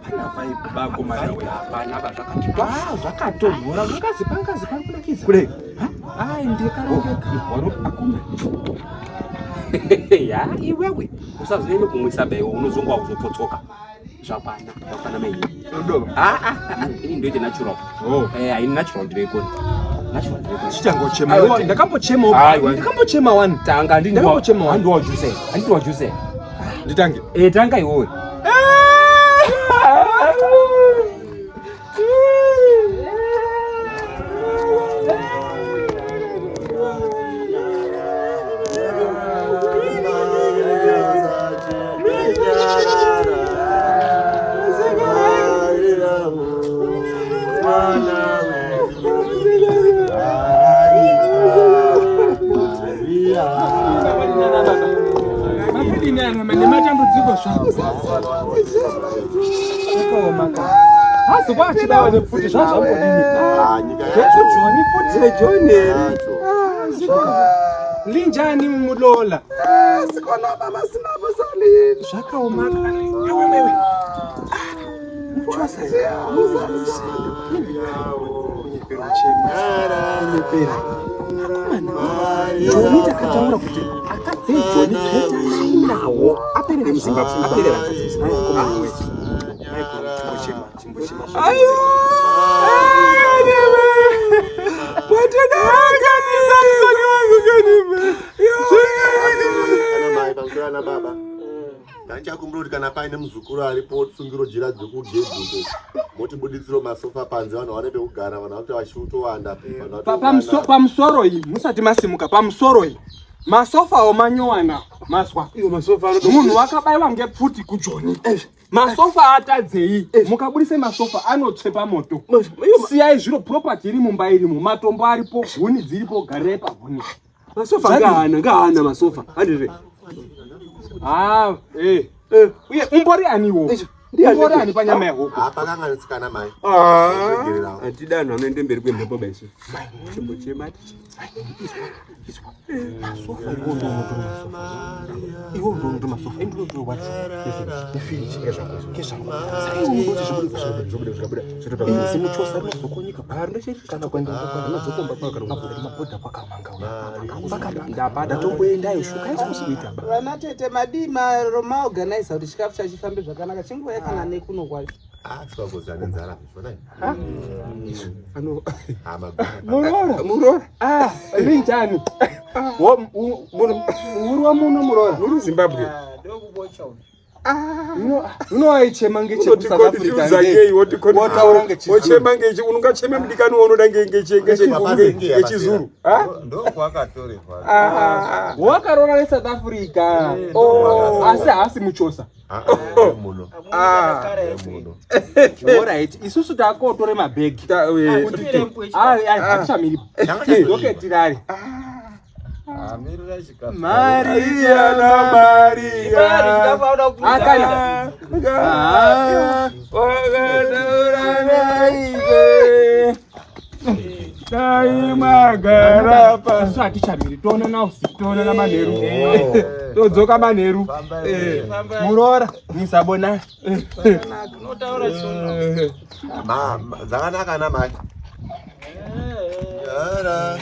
Hapana vibe bako mara we. Hapana ba zvakati. Ah, zvakatonhora ungazi pangazi pari kunakidza. Kule. Ai ndikarongeka. Waro akuna. Ya iwewe usazoende kumwisa ba iwe unozongwa kuzopotsoka. Zvakwana, zvakwana mai. Ndova. Ah ah, ini ndoite natural. Oh. Eh, ini natural ndinoikona. Natural ndinoikona. Chichangochema. Iwe ndakambochema. Aiwa. Ndakambochema wani. Tanga ndi Ndakambochema wani. Andiwa juice. Andiwa juice. Nditange. Eh, tanga iwewe. Nematambudziko zvako. Zvakaoma ka. Hazi kwachibawa nepfuti zvazvambodini. Zvechijoni futi Joni here? Linjani mulola. Sikona baba sinabo salini. Zvakaoma ka. Iwe wewe. Muchosa. Kunyepera uchema. Kunyepera. Akomana. Joni takataura kuti akadzi Joni petanai nawo. Aperere muZimbabwe, aperere akadzi muZimbabwe. Akomana we. Maiguru chimbochema, chimbochema. Ana mai pamusoro ana baba. Ndandichakumbira kuti kana paine muzukuru aripo tsungiro jira dzekugedhi uko motibuditsiro masofa panze vanhu vaone pekugara vanhu vakuti vachitowanda vanhu vatoungana. Pamusoro iyi musati masimuka pamusoro iyi masofa omanyowana mazwa Iwo masofa anoda munhu wakabaiwa ngepfuti kujoni masofa atadzei mukabudise masofa anotsvepa moto siyai zviro property iri mumba irimo matombo aripo huni dziripo garirai pahuni masofa ngaana ngaana masofa. Handizve. Ah, eh. Uye umbori aniwo umbori ani panyama yehuku Ah, pakanganitsikana mai. Ah. Regererawo. Hatida anhu anoende mberi kwemhepo ba isu. Chimbochema masofa iwo ndounotora masofa iwo ndounotora masofa ini ndinotora wardrobe nefiriji ngezvangu saka iwe unoti zvobuda zvikabuda zvibude zimuchosa rinozokonyeka kana kuenda rinodzokomba kwakaro mabhodha kwakamanga ndapa ndatomboendayo shuka haisi kuita ba Vana tete madii maorganiza kuti chikafu chachifambe zvakanaka chinguva kana nekuno kwacho. Ah, tikagoza nenzara. Zvonai. ano Ah, magona. muroora muroora ah rinjani uri wamuno muroora muri Zimbabwe unoaichema ngechekuSouth Africa ngei wotaura ngechizulu wochema ngechi unongacheme mudikani waunoda ngechizulu ndokwakatorerwa wakaroora neSouth Africa Oh. asi haasi muchosa Ah, ah, muno. Muno. Alright, isusu takotore mabhegi hatichamiri dzoke tirare amirira chikafu Maria na Maria akana wakataura naike dai magara pa isu hatichamiri toonana usiku toonana manheru todzoka manheru Eh. muroora nisabona Unotaura chona. Dzakanaka ana mai. Yara.